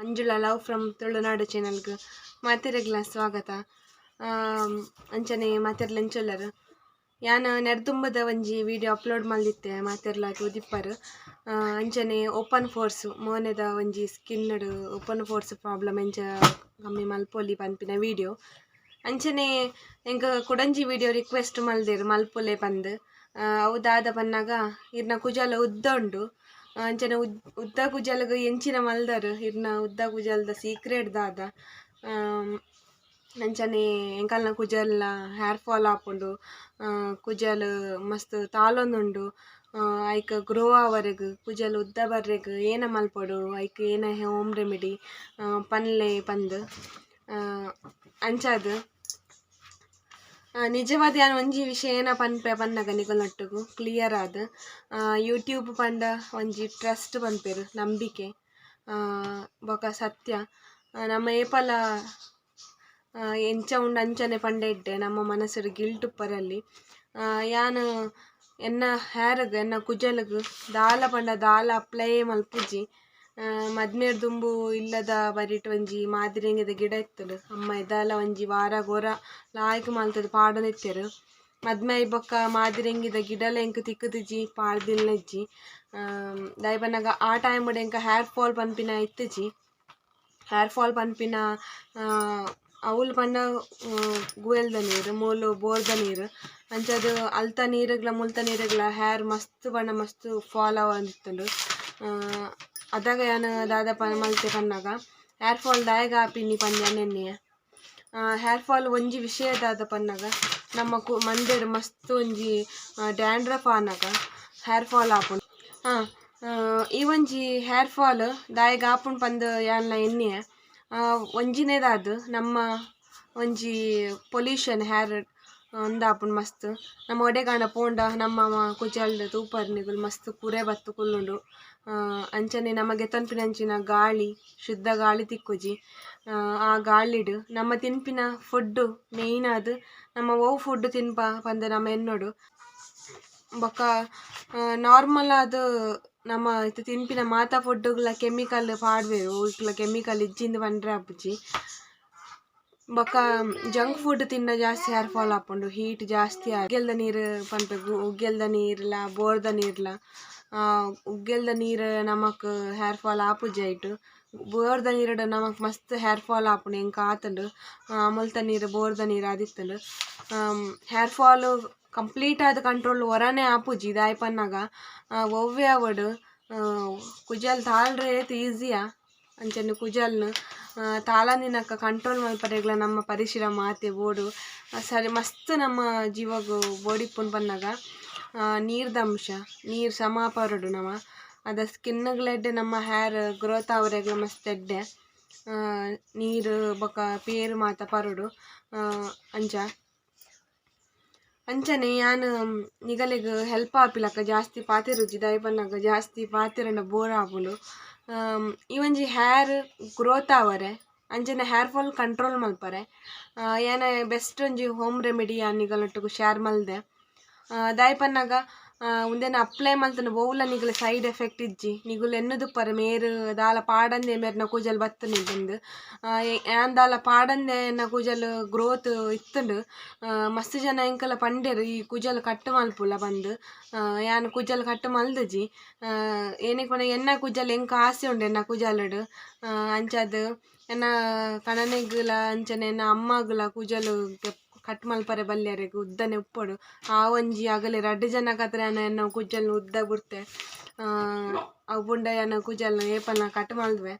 Manjula love from Tulunadu ಚಾನೆಲ್ಗ್ ಮಾತೆರೆಗ್ಲ ಸ್ವಾಗತ. ಅಂಚನೆ ಮಾತೆರ್ಲ ಎಂಚೊಲ್ಲರ್? ಯಾನ್ ನೆರ್ದುಂಬದ ಒಂಜಿ ವಿಡಿಯೋ ಅಪ್ಲೋಡ್ ಮಲ್ದಿತ್ತೆ, ಮಾತೆರ್ಲ ತೂದಿಪ್ಪರ್. ಅಂಚನೆ ಓಪನ್ ಪೋರ್ಸ್, ಮೋನೆದ ಒಂಜಿ ಸ್ಕಿನ್ಡ್ ಓಪನ್ ಪೋರ್ಸ್ ಪ್ರಾಬ್ಲಮ್ ಎಂಚ ಕಮ್ಮಿ ಮಲ್ಪೊಲಿ ಪನ್ಪಿನ ವಿಡಿಯೋ. ಅಂಚನೆ ಎಂಕ್ ಕುಡೊಂಜಿ ವಿಡಿಯೋ ರಿಕ್ವೆಸ್ಟ್ ಮಲ್ದೆರ್, ಮಲ್ಪೊಲೆ ಪಂದ್. ಅವು ದಾದ ಪನ್ನಗ, ಇರ್ನ ಕುಜಲ್ ಉದ್ದ ಉಂಡು, ಅಂಚನೆ ಉದ್ದ ಕುಜಲ್ಗ್ ಎಂಚಿನ ಮಲ್ದರ್, ಇರ್ನ ಉದ್ದ ಕುಜಲ್ದ ಸೀಕ್ರೆಟ್ ದಾದ? ಅಂಚನೆ ಎಂಕಲ್ನ ಕುಜಲ್ನ ಹೇರ್ ಫಾಲ್ ಆಪುಂಡು, ಕುಜಲ್ ಮಸ್ತ್ ತಾಳೊಂದುಂಡು, ಐಕ್ ಗ್ರೋ ಆವರೆಗ್, ಕುಜಲ್ ಉದ್ದ ಬರ್ರೆಗ್ ಏನ ಮಲ್ಪೊಡು, ಐಕ್ ಏನ ಹೋಮ್ ರೆಮಿಡಿ ಪನ್ಲೆ ಪಂದ್. ಅಂಚಾದ್ ನಿಜವಾದ ಯಾನ್ ಒಂಜಿ ವಿಷಯ ಏನ ಪನ್ಪೆ ಪನ್ನಗ, ನಿಕಲ್ನೊಟ್ಟುಗು ಕ್ಲಿಯರ್ ಆದ್, ಯೂಟ್ಯೂಬ್ ಪಂಡ ಒಂಜಿ ಟ್ರಸ್ಟ್ ಪನ್ಪೆರ್, ನಂಬಿಕೆ ಬೊಕ ಸತ್ಯ. ನಮ್ಮ ಏಪಲ ಎಂಚ ಉಂಡು ಅಂಚನೆ ಪಂಡ ಎಡ್ಡೆ, ನಮ್ಮ ಮನಸ್ಸುಡು ಗಿಲ್ಟ್ ಉಪ್ಪರಲ್ಲಿ. ಯಾನ್ ಎನ್ನ ಹೇರ್ಗ್, ಎನ್ನ ಕುಜಲ್ಗ್ ದಾಲ ಪಂಡ ದಾಲ ಅಪ್ಲೈ ಮಲ್ಪುಜಿ. ಮದ್ಮೆಡ್ ದುಂಬು ಇಲ್ಲದ ಬರಿಟ್ ಒಂಜಿ ಮಾದಿರೆಂಗೆದ ಗಿಡ ಇತ್ತುಂಡು. ಅಮ್ಮ ದಾಲ ಒಂಜಿ ವಾರ ಗೊರ ಲಾಯ್ಕ್ ಮಲ್ತುದು ಪಾಡೊಂದಿತ್ತೆರ್. ಮದ್ಮೆ ಆಯಿ ಬೊಕ್ಕ ಮಾದಿರೆಂಗಿದ ಗಿಡಲ ಎಂಕ್ ತಿಕ್ಕುದಿಜಿ, ಪಾಡ್ದಿಲ್ಲ ಇಜ್ಜಿ. ದಾಯೆ ಪನ್ನಗ ಆ ಟೈಮ್ ಎಂಕ್ ಹೇರ್ ಫಾಲ್ ಪನ್ಪಿನ ಇತ್ತಿಜಿ. ಹೇರ್ ಫಾಲ್ ಪನ್ಪಿನ ಅವುಲು ಪಂಡ ಗುವೆಲ್ದ ನೀರು, ಮೂಲು ಬೋರ್ದ ನೀರು. ಅಂಚಾದ್ ಅಲ್ತ ನೀರುಗ್ಲ ಮುಲ್ತ ನೀರುಗ್ಲ ಹೇರ್ ಮಸ್ತ್ ಪಂಡ ಮಸ್ತ್ ಫಾಲ್ ಆವೊಂದಿತ್ತುಂಡು. ಅದಗ ಯಾನ್ ದಾದ ಮಲ್ತೆ ಪನ್ನಗ, ಹೇರ್ ಫಾಲ್ ದಾಯೆಗ್ ಆಪಿನಿ ಪಂದ್ ಯಾನ್ ಎನ್ನಿಯೆ. ಹೇರ್ ಫಾಲ್ ಒಂಜಿ ವಿಷಯ ದಾದ ಪನ್ನಗ, ನಮ್ಮ ಮಂದೆಡ್ ಮಸ್ತ್ ಒಂಜಿ ಡ್ಯಾಂಡ್ರಫ್ ಆನಗ ಹೇರ್ ಫಾಲ್ ಆಪುಂಡು. ಹಾಂ, ಈ ಒಂಜಿ ಹೇರ್ ಫಾಲ್ ದಾಯೆಗ್ ಆಪುಂಡು ಪಂದ್ ಯಾನ್ಲ ಎನ್ನಿಯೆ. ಒಂಜಿನೇದಾದ್ ನಮ್ಮ ಒಂಜಿ ಪೊಲ್ಯೂಷನ್ ಹೇರ್ ಉಂದಾಪುಂಡು ಮಸ್ತ್. ನಮ್ಮ ಒಡೆಗಾಂಡ ಪೋಂಡ ನಮ್ಮ ಕುಜಲ್ಡ್ ತೂಪರ್ ನಿಕುಲು, ಮಸ್ತ್ ಕುರೆ ಬತ್ತ್ ಕುಲ್ಲುಂಡು. ಅಂಚನೆ ನಮ ಗೆತೊನ್ಪಿನಂಚಿನ ಗಾಳಿ, ಶುದ್ಧ ಗಾಳಿ ತಿಕ್ಕುಜಿ. ಆ ಗಾಳಿಡ್ ನಮ್ಮ ತಿನ್ಪಿನ ಫುಡ್ ಮೇಯ್ನ್ ಆದ್ ನಮ್ಮ ಒವು ಫುಡ್ ತಿನ್ಪ ಪಂದ್ ನಮ ಎನ್ನೊಡು. ಬೊಕ ನಾರ್ಮಲ್ ಆದ್ ನಮ ಇತ್ತೆ ತಿನ್ಪಿನ ಮಾತ ಫುಡ್ಡುಗ್ಲ ಕೆಮಿಕಲ್ ಪಾಡ್ವೆರ್, ಒವ್ಕ್ಲ ಕೆಮಿಕಲ್ ಇಜ್ಜಿಂದ್ ಪಂಡ್ರೆ ಆಪುಜಿ. ಬೊಕ ಜಂಕ್ ಫುಡ್ ತಿಂಡ ಜಾಸ್ತಿ ಹೇರ್ ಫಾಲ್ ಆಪುಂಡು. ಹೀಟ್ ಜಾಸ್ತಿ. ಉಗ್ಗೆಲ್ದ ನೀರು ಪನ್ಪೆ, ಉಗ್ಗೆಲ್ದ ನೀರ್ಲ ಬೋರ್ದ ನೀರ್ಲ. ಉಗ್ಗೆಲ್ದ ನೀರು ನಮಕ್ ಹೇರ್ ಫಾಲ್ ಆಪುಜಿ ಐಟ್. ಬೋರ್ದ ನೀರುಡು ನಮಕ್ ಮಸ್ತ್ ಹೇರ್ ಫಾಲ್ ಆಪುಂಡು, ಎಂಕ್ ಆತುಂಡು. ಮುಲ್ತ ನೀರು ಬೋರ್ದ ನೀರು ಆದಿತ್ತುಂಡು. ಹೇರ್ ಫಾಲ್ ಕಂಪ್ಲೀಟ್ ಆದ್ ಕಂಟ್ರೋಲ್ ಒರಾನೆ ಆಪುಜಿ. ದಾಯೆ ಪನ್ನಗ ಒವ್ವೆ ಆವಡ್, ಕುಜಲ್ ತಾಳ್ರೆ ಏತ್ ಈಸಿಯಾ, ಅಂಚನೆ ಕುಜಲ್ನ್ ತಾಳಂದಿನಕ ಕಂಟ್ರೋಲ್ ಮಲ್ಪರೆಗ್ಲ ನಮ್ಮ ಪರಿಶ್ರಮ ಆತೆ ಬೋಡು. ಸರಿ, ಮಸ್ತ್ ನಮ್ಮ ಜೀವಗ್ ಬೋಡಿಪ್ಪುಂಡು ಪನ್ನಗ ನೀರ್ದ ಅಂಶ, ನೀರು ಸಮ ಪರೊಡು ನಮ. ಅದ ಸ್ಕಿನ್ಗ್ಲ ಎಡ್ಡೆ, ನಮ್ಮ ಹೇರ್ ಗ್ರೋತ್ ಆವರೆಗ್ಲ ಮಸ್ತ್ ಎಡ್ಡೆ. ನೀರು ಬೊಕ ಪೇರು ಮಾತ ಪರೊಡು ಅಂಚ. ಅಂಚನೆ ಯಾನ್ ನಿಗಲೆಗ್ ಹೆಲ್ಪ್ ಆಪಿಲಕ ಜಾಸ್ತಿ ಪಾತೆರುಜಿ. ದಾಯೆ ಪನ್ನಗ ಜಾಸ್ತಿ ಪಾತೆರಂಡ ಬೋರ್ ಆಪುಂಡು. ಈ ಒಂಜಿ ಹೇರ್ ಗ್ರೋತ್ ಆವರೆ, ಅಂಚನೆ ಹೇರ್ ಫಾಲ್ ಕಂಟ್ರೋಲ್ ಮಲ್ಪರೆ ಯಾನ್ ಬೆಸ್ಟ್ ಒಂಜಿ ಹೋಮ್ ರೆಮಿಡಿ ಯಾನ್ ನಿಗಲ್ನೊಟ್ಟುಗು ಶೇರ್ ಮಲ್ದೆ. ದಾಯೆ ಪನ್ನಗ ಉಂದೆನ್ ಅಪ್ಲೈ ಮಲ್ತುಂಡ ಒವ್ಲ ನಿಗಲ ಸೈಡ್ ಎಫೆಕ್ಟ್ ಇಜ್ಜಿ. ನಿಗುಲು ಎನ್ನುದುಪ್ಪರ್, ಮೇರ್ ದಾಲ ಪಾಡಂದೆ ಮೇರ್ನ ಕೂಜಲ್ ಬತ್ತುಂಡು ಪಂದ್. ಯಾನ್ ದಾಲ ಪಾಡಂದೆ ಎನ್ನ ಕೂಜಲ್ ಗ್ರೋತ್ ಇತ್ತುಂಡು. ಮಸ್ತ್ ಜನ ಎಂಕಲ ಪಂಡೆರ್, ಈ ಕುಜಲ್ ಕಟ್ ಮಲ್ಪುಲ ಪಂದ್. ಯಾನ್ ಕುಜಲ್ ಕಟ್ ಮಲ್ದಿಜಿ. ಏನಿಕ್ ಪಂಡ ಎನ್ನ ಕುಜಲ್ ಎಂಕ್ ಆಸೆ ಉಂಡು ಎನ್ನ ಕುಜಲುಡು. ಅಂಚಾದ್ ಎನ್ನ ಕಣನೆಗ್ಲ ಅಂಚನೆ ಎನ್ನ ಅಮ್ಮಗ್ಲ ಕುಜಲ್ ಕಟ್ ಮಲ್ಪರೆ ಬಲ್ಲಿ, ಅರೆಗ್ ಉದ್ದನೆ ಉಪ್ಪೊಡು. ಆ ಒಂಜಿ ಅಗಲೆ ರಡ್ಡ್ ಜನ ಕತ್ರ ಯಾನ್ ಎನ್ನ ಕುಜಲ್ನ್ ಉದ್ದ ಬುಡ್ತೆ. ಅವು ಬುಂಡ ಯಾನ್ ಕುಜಲ್ನ್ ಏಪಲ ಕಟ್ ಮಲ್ದುವೆ.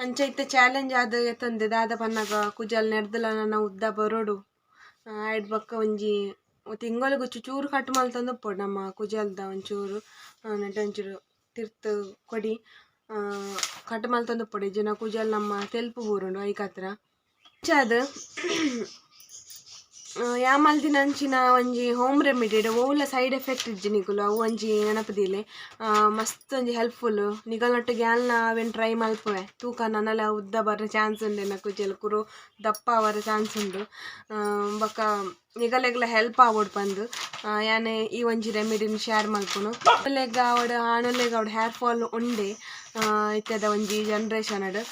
ಅಂಚ ಇತ್ತೆ ಚಾಲೆಂಜ್ ಆದ್ ಎತ್ತೊಂದೆ. ದಾದ ಪನ್ನಗ ಕುಜಲ್ ನೆರ್ದಲ ನನ ಉದ್ದ ಬರೊಡು. ಐಡ್ ಬೊಕ್ಕ ಒಂಜಿ ತಿಂಗೊಲುಗು ಚೂರು ಕಟ್ ಮಲ್ತೊಂದು ಉಪ್ಪೊಡು ನಮ್ಮ ಕುಜಲ್ದ. ಒಂಚೂರು ನೆಟೆ ಒಂಚೂರು ತಿರ್ತ್ ಕೊಡಿ ಕಟ್ ಮಲ್ತೊಂದು ಉಪ್ಪೊಡು. ಇಜ್ಜಿಂಡ ಕುಜಲ್ ನಮ್ಮ ತೆಲ್ಪು ಬೂರುಂಡು ಐಕತ್ರ. ಅಂಚಾದ್ ಯಾ ಮಲ್ದಿನಂಚಿನ ಒಂಜಿ ಹೋಮ್ ರೆಮಿಡಿ ಒವ್ಲ ಸೈಡ್ ಎಫೆಕ್ಟ್ ಇಜ್ಜಿ ನಿಕುಲು ಅವು ಒಂಜಿ ನೆನಪುದೀಲೆ. ಮಸ್ತ್ ಒಂಜಿ ಹೆಲ್ಪ್ಫುಲ್ ನಿಗಲ್ನೊಟ್ಟಿಗೆ ಯಾನ್ಲ ಅವೆನ್ ಟ್ರೈ ಮಲ್ಪುವೆ ತೂಕ ನನಲ ಉದ್ದ ಬರ್ರೆ ಚಾನ್ಸ್ ಉಂಡು ಎನ್ನ ಕುಜಲ್ ಕುರು ದಪ್ಪ ಆವರೆ ಚಾನ್ಸ್ ಉಂಡು. ಬೊಕ ನಿಗಲೆಗ್ಲ ಹೆಲ್ಪ್ ಆವೊಡು ಪಂದ್ ಯಾನ್ ಈ ಒಂಜಿ ರೆಮಿಡಿನ್ ಶೇರ್ ಮಲ್ಪುನು. ಲೆಗ್ ಆವಡ್ ಆಣುಲೆಗ್ ಆವಡ್ ಹೇರ್ ಫಾಲ್ ಉಂಡೆ ಇತ್ತೆದ ಒಂಜಿ ಜನರೇಷನ್ ಡ್.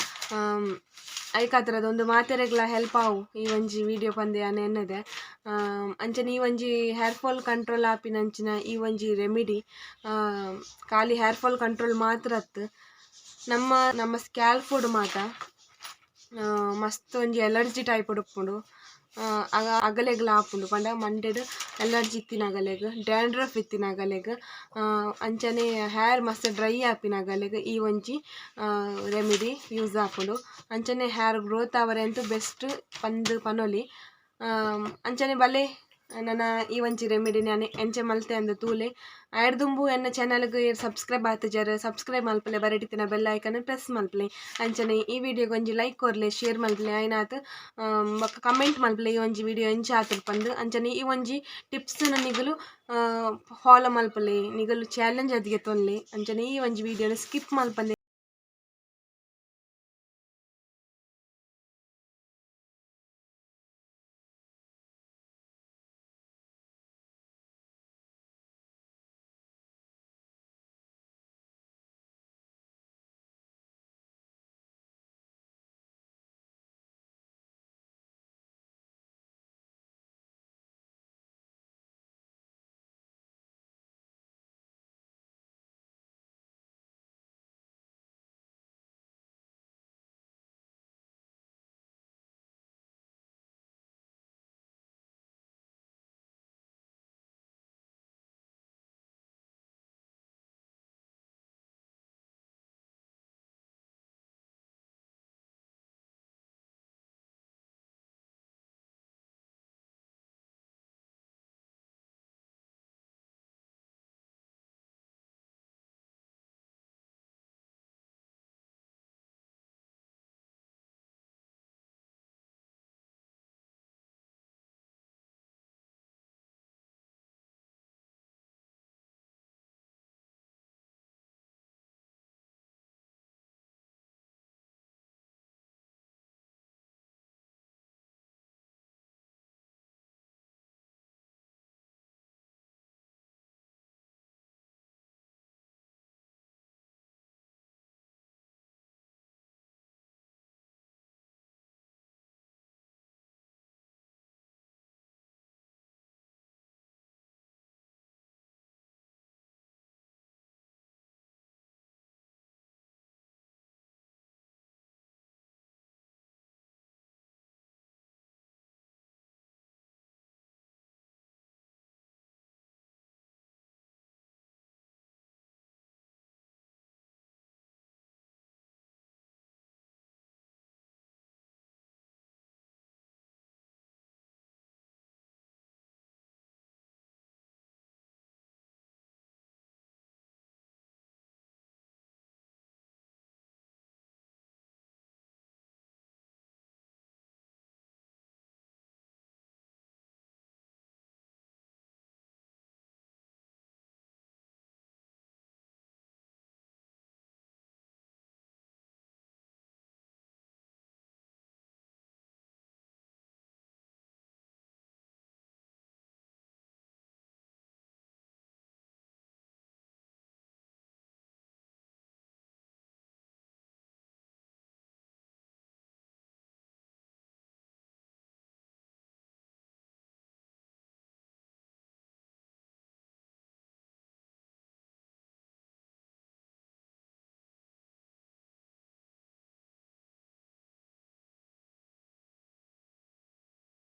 ಐಕಾತ್ರದ ಉಂದು ಮಾತೆರೆಗ್ಲ ಹೆಲ್ಪ್ ಆವು ಈ ಒಂಜಿ ವಿಡಿಯೋ ಪಂದ್ ಯಾನ್ ಎನ್ನದೆ. ಅಂಚನೆ ಈ ಒಂಜಿ ಹೇರ್ ಫಾಲ್ ಕಂಟ್ರೋಲ್ ಆಪಿನಂಚಿನ ಈ ಒಂಜಿ ರೆಮಿಡಿ ಖಾಲಿ ಹೇರ್ ಫಾಲ್ ಕಂಟ್ರೋಲ್ ಮಾತ್ರ ಅತ್ತ್, ನಮ್ಮ ನಮ್ಮ ಸ್ಕ್ಯಾಲ್ಪ್ ಡ್ ಮಾತ ಮಸ್ತ್ ಒಂಜಿ ಎಲರ್ಜಿ ಟೈಪ್ ಉಪ್ಪುಂಡು. ಅಗಲೆಗ್ಲ ಆಪುಂಡು ಪಂಡ ಮಂಡೆಡ್ ಎಲರ್ಜಿ ಇತ್ತಿನಗಲೆಗ್, ಡ್ಯಾಂಡ್ರಫ್ ಇತ್ತಿನಗಲೆಗ್, ಅಂಚನೆ ಹೇರ್ ಮಸ್ತ್ ಡ್ರೈ ಆಪಿನಗಲೆಗ್ ಈ ಒಂಜಿ ರೆಮಿಡಿ ಯೂಸ್ ಆಪುಂಡು. ಅಂಚನೆ ಹೇರ್ ಗ್ರೋತ್ ಆವರೆ ಅಂತೂ ಬೆಸ್ಟ್ ಪಂದ್ ಪನೊಲಿ. ಅಂಚನೆ ಬಲೆ ನನ ಈ ಒಂಜಿ ರೆಮಿಡಿ ಯಾನ್ ಎಂಚ ಮಲ್ತೆ ಅಂದ್ ತೂಲೆ. ಆಯ್ಡ್ ದುಂಬು ಎನ್ನ ಚಾನಲ್ಗ್ ಸಬ್ಸ್ಕ್ರೈಬ್ ಆತಿಜರ್ ಸಬ್ಸ್ಕ್ರೈಬ್ ಮಲ್ಪಲೆ, ಬರಟಿತ್ತಿನ ಬೆಲ್ ಐಕನ್ ಪ್ರೆಸ್ ಮಲ್ಪಲೆ. ಅಂಚನೆ ಈ ವಿಡಿಯೋಗ್ ಒಂಜಿ ಲೈಕ್ ಕೊರ್ಲೆ, ಶೇರ್ ಮಲ್ಪಲೆ, ಆಯ್ನಾತ್ ಬೊಕ ಕಮೆಂಟ್ ಮಲ್ಪಲೆ ಈ ಒಂಜಿ ವಿಡಿಯೋ ಎಂಚ ಆತುಂಡು ಪಂದ್. ಅಂಚನೆ ಈ ಒಂಜಿ ಟಿಪ್ಸ್ ನಿಗುಲು ಫಾಲೋ ಮಲ್ಪಲೆ, ನಿಗುಲು ಚಾಲೆಂಜ್ ಅದಿಗೆ ತೊನ್ಲೆ. ಅಂಚನೆ ಈ ಒಂಜಿ ವಿಡಿಯೋನ ಸ್ಕಿಪ್ ಮಲ್ಪಂದೆ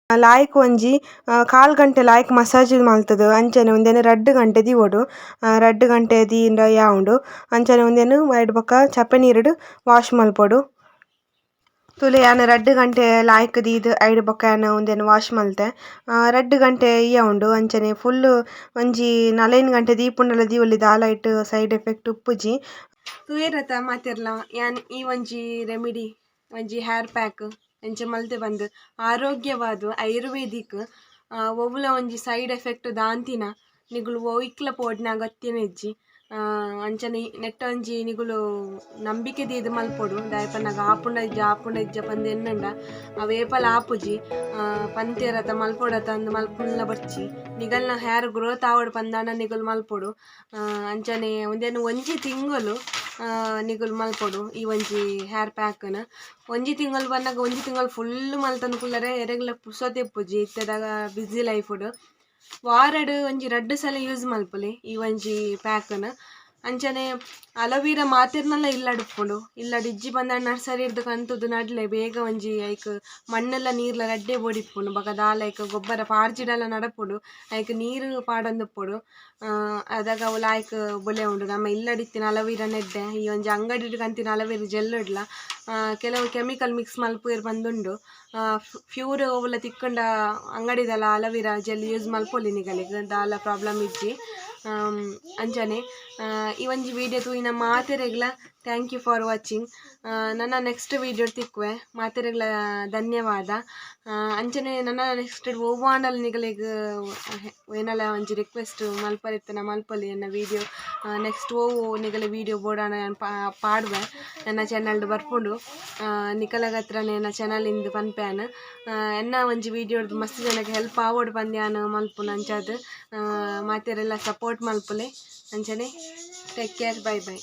ಲಾಯ್ಕ್ ಒಂಜಿ ಕಾಲ್ ಗಂಟೆ ಲಾಯ್ಕ್ ಮಸಾಜ್ ಮಲ್ತುದು ಅಂಚನೆ ಉಂದೆನ್ 2 ಗಂಟೆ ದೀವೊಡು. 2 ಗಂಟೆ ದೀಂಡ ಯಾವುಂಡು. ಅಂಚನೆ ಉಂದೆನ್ ಐಡ್ ಬೊಕ ಚಪ್ಪೆ ನೀರುಡು ವಾಶ್ ಮಲ್ಪೊಡು. ತೂಲೆ ಯಾನ್ 2 ಗಂಟೆ ಲಾಯ್ಕ್ ದೀದ್ ಐಡ್ ಬೊಕ ಯಾನ್ ಉಂದೆನ್ ವಾಶ್ ಮಲ್ತೆ. 2 ಗಂಟೆ ಇಯ್ಯುಂಡು. ಅಂಚನೆ ಫುಲ್ ಒಂಜಿ 4 ಗಂಟೆ ದೀಪುಂಡಲ ದೀವೊಲಿ ದಾಲ ಇಟ್ಟು ಸೈಡ್ ಎಫೆಕ್ಟ್ ಉಪ್ಪುಜಿ. ತೂಯೆರತ ಮಾತೆರ್ಲ ಯಾನ್ ಈ ಒಂಜಿ ರೆಮಿಡಿ ಒಂಜಿ ಹೇರ್ ಪ್ಯಾಕ್ ಎಂಚ ಮಲ್ತೆ ಬಂದು ಆರೋಗ್ಯವಾದ ಆಯುರ್ವೇದಿಕ್ ಒವ್ಲ ಒಂಜಿ ಸೈಡ್ ಎಫೆಕ್ಟ್ ದಾಂತಿನ, ನಿಗುಲು ಒಯ್ಕ್ಲ ಪೋಡಿನ ಅಗತ್ಯನೇ ಇಜ್ಜಿ. ಅಂಚನೆ ನೆಟ್ಟ ಒಂಜಿ ನಿಗುಲು ನಂಬಿಕೆ ದೀದ್ ಮಲ್ಪೊಡು. ದಾಯೆ ಪನ್ನಗ ಆಪುಂಡ ಇಜ್ಜ, ಆಪುಂಡ ಇಜ್ಜ ಪಂದ್ ಎನ್ನುಂಡ ಅವು ಏಪಲ ಆಪುಜಿ. ಪಂತೇರತ ಮಲ್ಪೊಡತ ಅಂದ್ ಮಲ್ಪುನ್ಲ ಬೊರ್ಚಿ. ನಿಗಲ್ನ ಹೇರ್ ಗ್ರೋತ್ ಆವೊಡು ಪಂದಾಂಡ ನಿಗುಲು ಮಲ್ಪೊಡು. ಅಂಚನೆ ಉಂದೆನ್ ಒಂಜಿ ತಿಂಗೊಲು ನಿಗುಲು ಮಲ್ಪೊಡು ಈ ಒಂಜಿ ಹೇರ್ ಪ್ಯಾಕ್ನ್. ಒಂಜಿ ತಿಂಗೊಲು ಬನ್ನಗ ಒಂಜಿ ತಿಂಗೊಲು ಫುಲ್ ಮಲ್ತೊಂದು ಕುಲ್ಲರೆ ಎರೆಗ್ಲ ಪುರ್ಸೊತೆ ಇಪ್ಪುಜಿ ಇತ್ತೆದ ಬ್ಯುಸಿ ಲೈಫ್ಡ್. ವಾರಡ್ ಒಂಜಿ ರಡ್ಡ್ ಸಲ ಯೂಸ್ ಮಲ್ಪೊಲಿ ಈ ಒಂಜಿ ಪ್ಯಾಕ್ನ್. ಅಂಚನೆ ಅಲೋವೀರಾ ಮಾತೆರ್ನಲ ಇಲ್ಲಡ್ ಉಪ್ಪುಂಡು. ಇಲ್ಲಡ್ ಇಜ್ಜಿ ಪಂಡ ನರ್ಸರಿರ್ದ್ ಕಂತುದು ನಡ್ಲೆ. ಬೇಗ ಒಂಜಿ ಐಕ್ ಮಣ್ಣುಲ ನೀರ್ಲ ರಡ್ಡೆ ಬೋಡಿಪ್ಪುಂಡು. ಬೊಕ ದಾಲ ಐಕ್ ಗೊಬ್ಬರ ಪಾಡ್ಜಿಡಲ ನಡಪುಂಡು. ಐಕ್ ನೀರು ಪಾಡೊಂದುಪ್ಪೊಡು. ಅದಗ ಅವು ಲಾಯ್ಕ್ ಬುಲೆವುಂಡು. ನಮ್ಮ ಇಲ್ಲಡ್ ಇತ್ತಿನ ಅಲೋವೀರಾ ನೆಡ್ಡೆ. ಈ ಒಂಜಿ ಅಂಗಡಿಡ್ ಕಂತಿನ ಅಲೋವೀರಾ ಜೆಲ್ ಡ್ಲ ಕೆಲವು ಕೆಮಿಕಲ್ ಮಿಕ್ಸ್ ಮಲ್ಪುವೆರ್ ಪಂದುಂಡು. ಪ್ಯೂರ್ ಒವುಲ ತಿಕ್ಕುಂಡ ಅಂಗಡಿದಲ ಅಲೋವೀರಾ ಜೆಲ್ ಯೂಸ್ ಮಲ್ಪೊಲಿ ನಿಗಲೆಗ್, ದಾಲ ಪ್ರಾಬ್ಲಮ್ ಇಜ್ಜಿ. ಅಂಚನೆ ಈ ಒಂಜಿ ವಿಡಿಯೋ ತೂಯಿನ ಮಾತೆರೆಗ್ಲ thank you for watching. ನನ್ನ ನೆಕ್ಸ್ಟ್ ವಿಡಿಯೋ ತಿಕ್ಕುವೆ. ಮಾತೆರೆಗ್ಲ ಧನ್ಯವಾದ. ಅಂಚನೆ ನನ್ನ ನೆಕ್ಸ್ಟ್ ಒವ್ವಾಂಡಲ ನಿಗಲೆಗ್ ಏನಲ ಒಂಜಿ ರಿಕ್ವೆಸ್ಟ್ ಮಲ್ಪರಿತ್ತನ ಮಲ್ಪೊಲಿ. ಎನ್ನ ವಿಡಿಯೋ ನೆಕ್ಸ್ಟ್ ಒವು ನಿಗಲೆ ವಿಡಿಯೋ ಬೋಡಾಂಡ ಯಾನ್ ಪಾಡುವೆ. ಎನ್ನ ಚಾನಲ್ಡ್ ಬರ್ಪುಂಡು. ನಿಕಲೆಗ್ ಹತ್ರನೇ ಎನ್ನ ಚಾನಲ್ ಇಂದ್ ಪನ್ಪೆ ಯಾನ್. ಎನ್ನ ಒಂಜಿ ವಿಡಿಯೋಡ್ದು ಮಸ್ತ್ ಜನಕ್ಕೆ ಹೆಲ್ಪ್ ಆವೊಡು ಪಂದ್ ಯಾನ್ ಮಲ್ಪುನ. ಅಂಚಾದ್ ಮಾತೆರೆಲ್ಲ ಸಪೋರ್ಟ್ ಮಲ್ಪುಲೆ. ಅಂಚನೆ ಟೇಕ್ ಕೇರ್, ಬೈ ಬೈ.